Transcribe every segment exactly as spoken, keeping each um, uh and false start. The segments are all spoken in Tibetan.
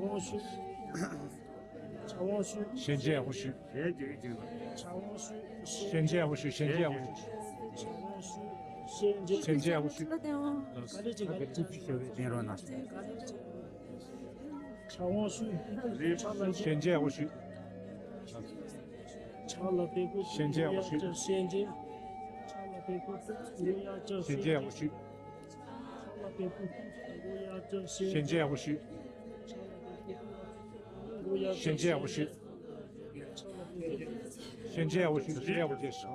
ཕྱག་དབང་ཞུ། ཕྱག་དབང་ཞུ། ཞལ་མཇལ་ཡག་པོ་ཞུ། ཕྱག་དབང་ཞུ། ཞལ་མཇལ་ཡག་པོ་ཞུ། ཞལ་མཇལ་ཡག་པོ་ཞུ། ཕྱག་དབང་ཞུ། ཞལ་མཇལ། ཞལ་མཇལ་ཡག་པོ་ཞུ། ག་ལེ་ཅིག་ག་ལེ་ཅིག་ཞུ་བའི་བདེན་རོགས་གནང་། ཕྱག་དབང་ཞུ། ཞལ་མཇལ་ཡག་པོ་ཞུ། ཕྱག་ལ་ཕེབས་སྐུ། ཞལ་མཇལ་ཡག་པོ་ཞུ། ཞལ་མཇལ། ཕྱག་ལ་ཕེབས་སྐུ། ཞལ་མཇལ་ཡག་པོ་ཞུ། ཕྱག་ལ་ཕེབས་སྐུ། ཞལ་མཇལ་ཡག་པོ་ཞུ། ཞལ་མཇལ་ཡག་པོ་ཞུ། ཞལ་མཇལ་ཡག་པོ་ཞུ། ཞལ་མཇལ་ཡག་པོ་ཞུ། ཕྱག་ལ་ཕེབས་སྐུ།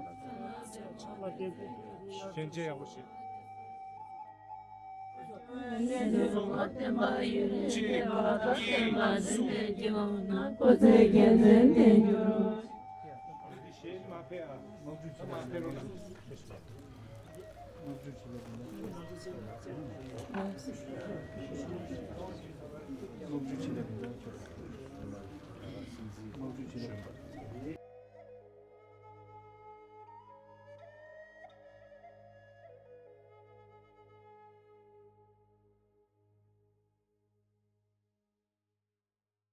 ཞལ་མཇལ་ཡག་པོ་ཞུ།